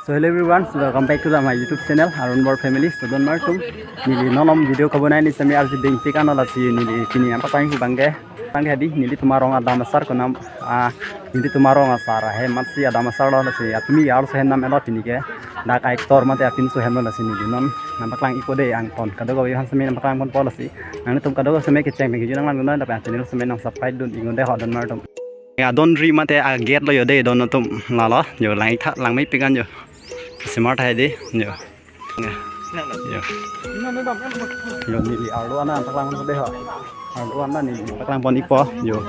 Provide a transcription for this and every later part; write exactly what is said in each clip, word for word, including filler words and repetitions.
So hello everyone, so welcome back to the, my YouTube channel, Arun Bor Family. So don mar atum, neli non video kebonai ni semi arsi ding tik ano lasi neli pini nangpaklang abang ke, abang ke di, nelitum arong adam asar konam, ah, nelitum arong asar, he masi adam asar lo lasi, atumi arloso hem nam elo pini ke, dak actor mate apinso hem lo lasi neli non nangpaklang ikpo dei angton, kadokave aphan semi nangpaklang ponpo lasi, nanglitum kadokave semi kecheng pen kejun nanglang dun, lapen channel semi nang subscribe dun ingun dei ho don mar atum. Ya, don ri mate a gate lo yo dei, don atum lalo. Yo, lang ik tha, lang mei pikan yo. Smart hai dei, yo. Ya. Yo. Yo, neli arlo ana paklang pon dei ho. Arlo ana neli paklang pon ikpo, yo.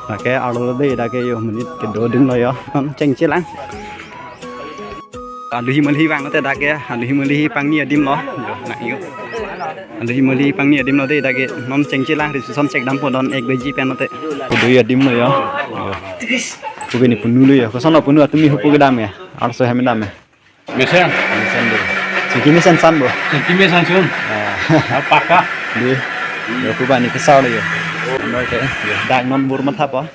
Lake arlo dei, dak ke yo, monit kedo adim lo yo. Non chengche lang. Aluhi muluhi vang lote dak ke, aluhi muluhi pangni adim lo. Yo, nang yo. Aluhi muluhi pangni adim lo dei dak ke, non chengche lang, reception chek dampo don ek baji pen lote. Pudui adim lo yo. Yo. Pugini punu lo yo. Koson lo punu, atumi hupu kedam ya. Arloso hem dam ya. Mesen. Mesen dei. Siki mesen san bo. Siki mesen sun. Ah. Ah, paka. Dei. Yo, pubani kesau lo yo. Nomor ke. Yo, dak non bur matha po.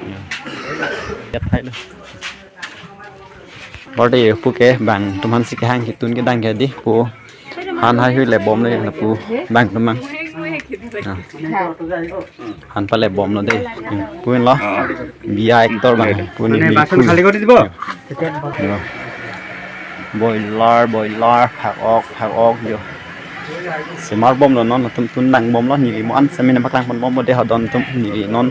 Yo. Ya thai lo. Bor dei pu ke bang atum aphan si kehang ketun kedang ke dei pu. Han haihui le bom le lapu bang atum abang. Ah. Han pale bom lo dei. Pu lo. Biya actor abang. Pu ni. Mane bi bason pu. Khali kori dibo. Yo. Boiler, boiler, phak ok, phak ok yo. Semar bom lo non, atum tun dang bom lo, neli mo an semi nangpaklang pon bom lo dei ho don atum neli non.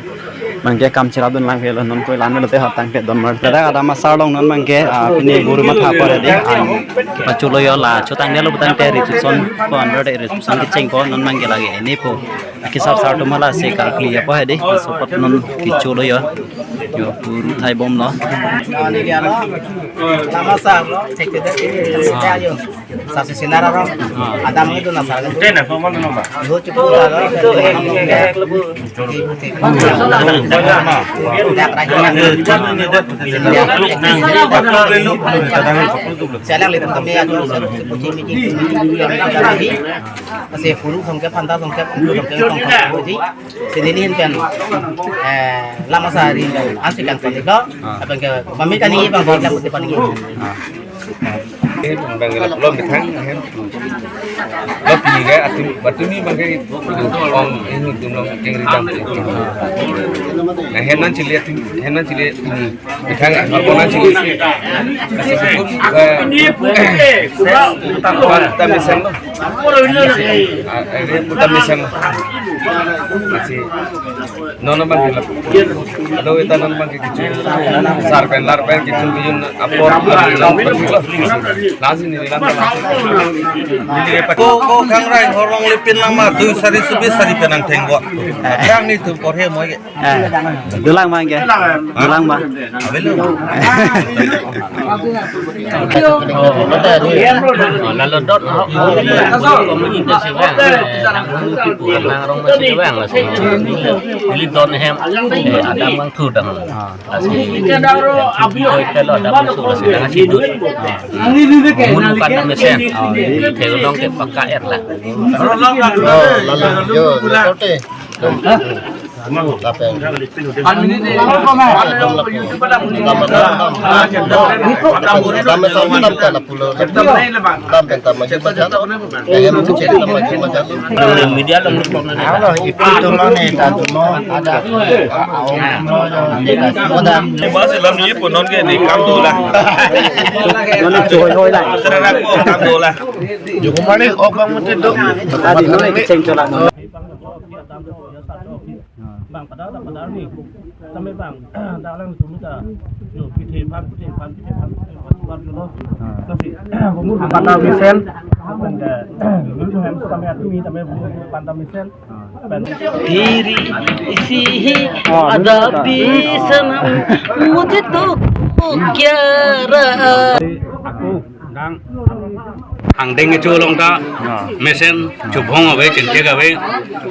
Abang ke kam cherap dun lang ke lo non koi lan lo dei ho tangte don mar. Dak adam asar along non abang ke, ah, pini bur matha pore dei. An pachu lo yo la, chotang dei lo putangte reception ko under dei reception kecheng ko non abang ke lagi ini po. Kesar sar atum hala si karkli ya po hai dei. Sopot non kecho lo yo. Yo, bur thai bom lo. Neli alo. Lama sar lo, cek ke dei. Ya yo. Sar si sinar aro. Adam itu na sar. Tena, pamon nama. Yo, cukup alo. Saya lihat kami aja. Kasi puru songke, phanta songke, puru songke, songke, songke. Si neli ahin pen, eh, lama sari pen ansi kan panik lo. Ah. Abang ke mami kani bang bang putih panik. Ah. Eh, bang ke lo methang, eh. Lo pini ke atum, atum ni bang ke ong, eh, atum lo kengri dam. Nah, hem nan chili atum, hem nan chili ini. Methang, abang nan chili. Kasi cukup, eh, panta mesen lo. Ah, eh, panta mesen lo. Kasi, non abang ke lo. Alo, ita non abang ke kecho. Sar pen lar pen kecho kejun apor. Lasi neli lang lasi. Ko, ko khang rai horong lepin lang ma, dui sari subi sari pen nangtheng bo. Yang ni tu porhe moi ke. Eh, dolang abang ke? Dolang abang. Abelo. Oh, lalu dot, oh, oh, komunikasi si bang, eh, nang rong masih bang, masih. Ili don hem, eh, adam bang tu dang. Ah. Lasi, boy pelo adam musuh lasi dang sidut. Mun bukan mesen. Oh, iya. Theo long ke paka er lah. Oh, lalu, yo, lalu, te. Media lo. Alo, itu tuh lo nih, tantu lo ada. Bahas lam ni pun non ke ni kam dola. Mana cuy hoi lah. Saudara ko kam dola. Joko mari, oh, bang, mesti tu. Tadi mana keceng colak. Bang, padahal tak padahal nih. Tame bang, dalang sumita. Yo, pithe phan, pithe phan, pithe phan, pithe phan, pithe phan, pithe phan. Tapi, pemur panta mesen, panta, dulu hem tame atumi, tame pemur panta mesen. Diri isi hi ada bisa nam mujhe to kya raha. Aku Angdeng kecho along ta, mesen, chubong ave, chengchek ave,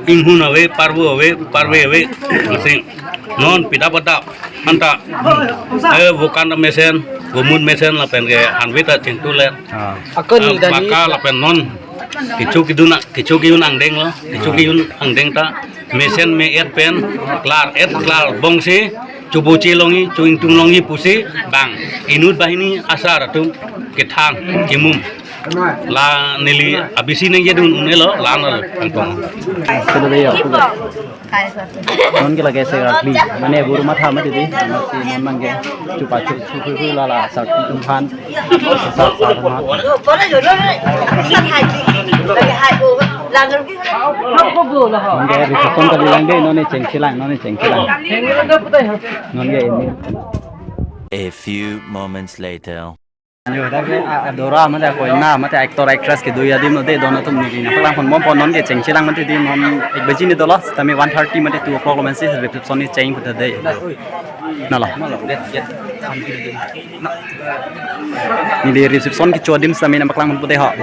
inghun ave, parbu ave, parve ave, masing. Non pida pada, anta, eh, bukan ta mesen, gumun mesen lapen ke hanvi ta chengtu le. Akon, eh, dani. Baka lapen non, kecho kedun a, kecho kejun angdeng lo, kecho kejun angdeng ta, mesen me-et pen, klar, et klar, bongsi, Chuboche longji, chu-ingtung longji pusi bang inut banghini asar atum kethang kemum. La neli abisi nangjedun un-elo, la nalo kangkong. Sudah deh ya, sudah. Non ke lagi serak bi, mane buru matha mati di, mane si non mangke chupa chup chup chup chup lala sak tum phan, sak sak mat. Mangke reception kali lang deh, non ne chengsi lang, non ne chengsi lang, non ke ini. A few moments later. Yo, dak ke, a, adora mate akoina mate actor actress kedo adim lo deh, don atum neli nangpaklangponbompo, non ke chengsi lang mati di, non ek baji ni dolo, tame one thirty mate two o'clock lo mansi reception ni cheng puta deh. Nalo. Neli reception kecho adim tame nangpaklangponpo deh ho.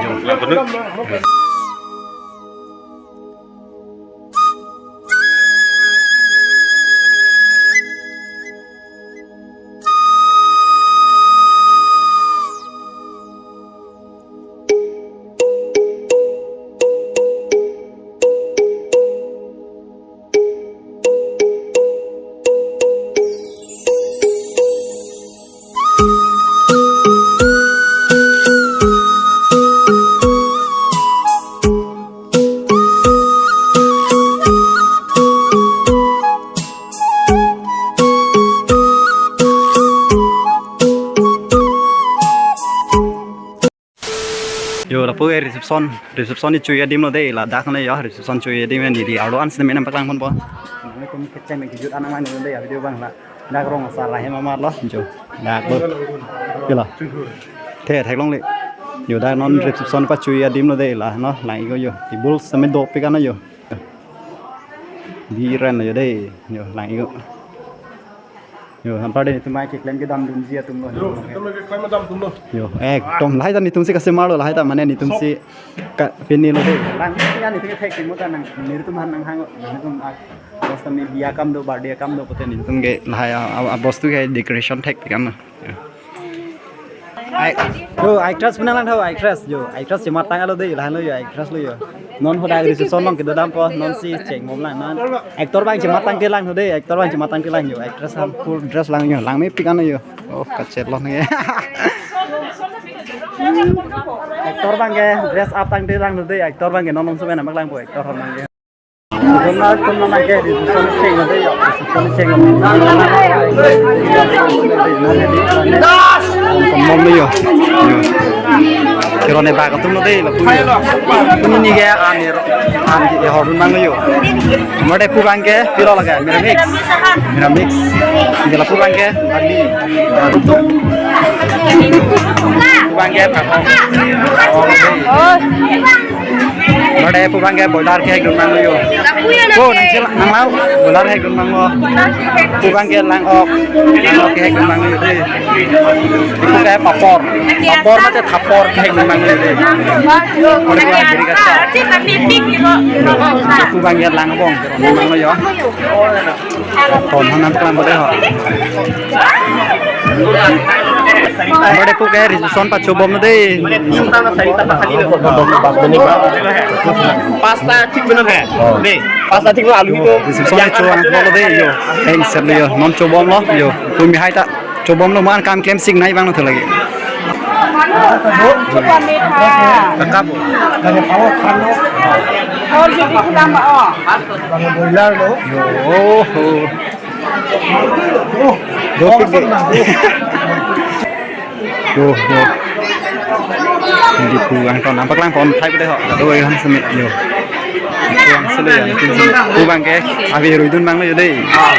Yo, lapu ke reception, reception ni chu-i adim lo deh, ladak ne yo, reception chu-i adim ni di, arlo an sitame nangpaklangponpo. Nangtum kecheng kejut anang mane deh, ya video bang la. Dak rong asar lahai mamat lo, jo. Dak bo. Yo lo. The, theklongle. Yo, dak non reception pachu-i adim lo deh la, no, lang-ik yo. Table sitame dopik an yo. Biren lo yo deh, yo, lang-ik. Yo, anpar deh netum mai keklem kedamdunji atum lo. Yo, netum keklem kedamdun lo. Yo, ekdom lahai ta netum si kasemar lo, lahai ta mane netum si ka pini lo deh. Lang ya netum ke thek mo ta nang, netum han nanghang, netum a, bos ta me biya akam do, birthday akam do pute netum ke lahai a, a, a bostu ke decoration thekpik an lo. Yo. Ai, yo, actress pina lang tho, actress, yo, actress chematang alo deh, lahan lo yo, actress lo yo. Non hodak reception along kedodampo, non si cheng mom lang, non. Actor bang chematang te lang tho deh, actor bang chematang te lang yo, actress ham full dress lang yo, langmepik an yo. Oh, kachet lo ne. Actor bang ke dress up tang te lang tho deh, actor bang ke non longso bena mak langpo, actor ham bang ke. Kona kona nang ke reception cheng lo deh yo, reception cheng lo. Kona lo yo. Yo. Kiro ne bak atum lo deh, lapu yo. Kuni ni ke an ni, an ni hordun bang lo yo. Mode pu bang ke, pilo lagi, Meramix. Meramix. Ke lapu bang ke, ali. Pu bang ke, pakong. Oh. Mode pu bang ke boiler kehekdun bang lo yo. Ko nang chila nang lau boiler kehekdun bang lo. Pu bang ke lang-ok. Lang-ok kehekdun bang lo yo deh. Pu ke papor. Papor mate thapor kehekdun bang lo yo deh. Mode pu bang ke biri kasa. Pu bang ke lang-ok kehekdun bang lo yo. Tom han nangpaklang bode ho. Bode pu ke reception pachobom deh. মানে তিনটা না চাৰিটা পাখালি দেখোন। পাঁচটা ঠিক মনত হয়। দেই, পাঁচটা ঠিক মনত আলু দিব। Reception choang bom deh yo. Heng sep yo. Non chobom lo yo. Kumi hai ta. Chobom lo man kam klem sing nai bang lo tho lagi. Kakap. Aur jo bhi khulam ba, oh. Boiler lo. Yo, oh, oh. Dopik deh. Yo, yo. Di pu angton nangpaklangpon thai bode ho. Doi han semi yo. Di pu ang sele ya, netum sele. Pu bang ke, abi ruidun bang lo yo deh. Ah.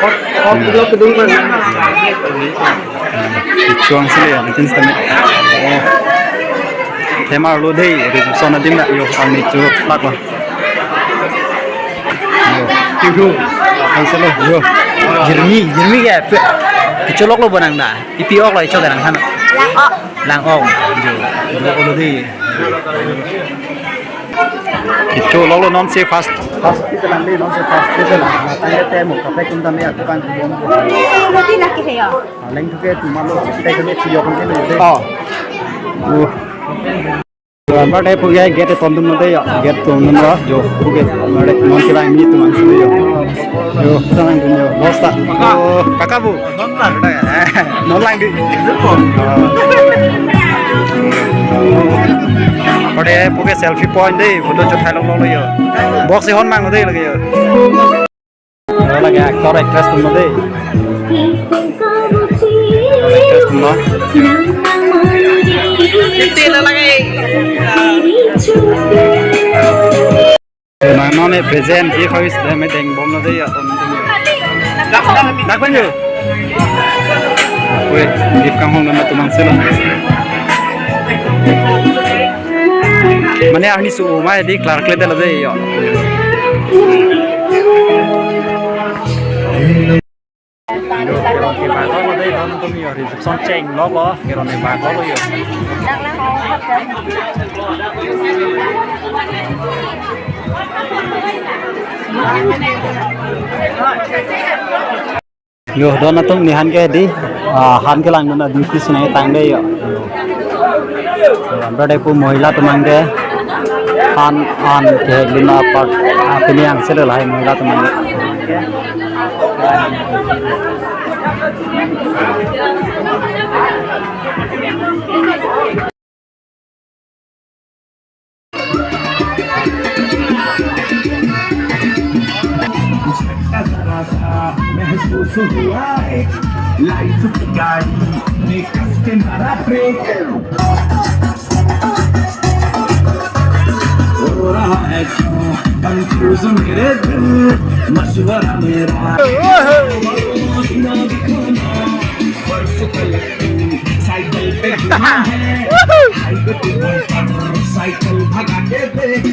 Hot, hot, kedung bang. Di pu ang sele ya, netum sele. Oh. Themar lo deh, reception adim dak yo, ang ni chu plak lo. Yo, tiu tiu. Hai selo, yo. Jirmi, jirmi ke, pe-, kecholok lo bonang da. Ipi ok lo, ichok garang sana. Lang-ok. Lang-ok. Yo, yo, olo deh. Kecholok lo non si fast. Fast kita lang deh, non si fast kita lang. Matang ya temo, kape kunta me aku kan kubom. Roti lagi saya. Leng tu ke cuma lo, kita kena ciok kan deh. Oh. Uh. Anpar dei puke gate ton dun mate ya, gate ton dun ra jo puke mare non kevang ni tum angsi yo. Yo, tanang dun yo, bosta. Oh, kaka bu. Non lang dei. Non lang dei. Anpar dei puke selfie point dei, photo chot thailong lo yo. Box si hon mang dei lagi yo. Lagi actor actress atum dei. Actress atum. Tila lagi. Nang non ne present ji khawis dei me deng bom lo dei ya ton ton. Dak ban yo. Weh, gift kanghong nama tum angsi lo. Mane arni su mai dei klar kle dei lo dei yo. Yo, yo, ke bang lo dei, don tum yo, reception cheng lo lo, ke ron ne bang lo yo. Yo, don atum ne han ke dei, ah, han kelang dun a duty si nangtang dei yo. Anpar dei pu mohila atum abang ke han, han kehek dun apar, ah, pini angse lo lahai mohila atum abang ke. जरा सा महसूस हुआ है लाइफ की गाड़ी में कस के मारा ब्रेक। हो रहा है क्यों कंफ्यूज मेरे दिल, मशवरा मेरा। साइकिल पे घूमा है, हाईवे पे घूमा, साइकिल भगा के देख।